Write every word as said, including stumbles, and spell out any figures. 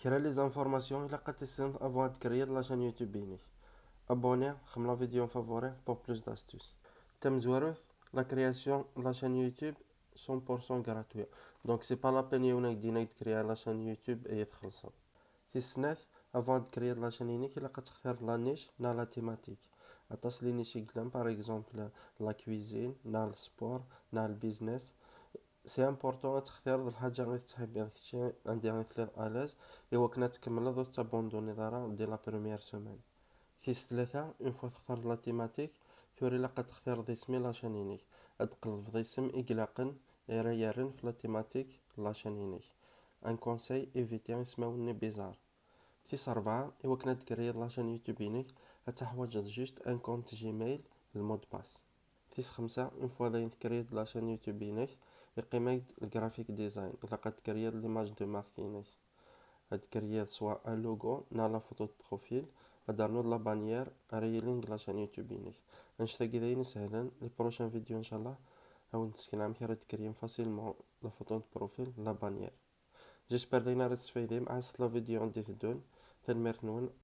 Kra les informations ilaq ad tessineḍ avant ad tkriyad la chaîne YouTube-inek. Abonné, xdem la vidéo en favori pour plus d'astuces. Tamezwarut, la création de la chaîne YouTube cent pour cent gratuit. Donc c'est pas la peine yiwen ad k-d-yini ad tkriyad la chaîne YouTube ad txellṣeḍ. Tis snat, avant ad tkriyad la chaîne-inek ilaq ad textireḍ la niche neɣ la thématique. Aṭas les niches i yellan, par exemple la cuisine neɣ le sport neɣ le business. C'est important ad textireḍ lḥaǧa i tettḥibbiḍ kečči, anda i telliḍ à l'aise, i wakken ad tkemmleḍ ur tettbanduniḍ ara dès la première semaine. Tis tlata, une fois textireḍ la thématique, tura ilaq ad textireḍ isem i la chaîne-inek. Ad d-tqelbeḍ isem i ilaqen, ara yerren f la thématique n la chaîne-inek. Un conseil, éviter ismawen-nni bizarre. Tis rebɛa, i wakken ad tkriyad la chaîne YouTube-inek, ad teḥwaǧeḍ juste un compte Gmail, le mot de passe. Tis xemsa, une fois dayen tkriyad la chaîne YouTube-inek, iqqim-ak-d le graphic design, ilaq ad tkriyad l'image de marque-inek. Ad tkriyad soit un logo neɣ la photo de profil, ad d-ternuḍ la bannière ara yilin deg la chaîne YouTube-inek. Annect-agi d ayen isehlen, les prochaines vidéos inchallah ad wen-d-ssekneɣ amek ara tkriyem facilement la photo de profil, la bannière. J'espère dayen ara tesfaydim, ɛasset la vidéo i d-iteddun. Tanemmirt-nwen,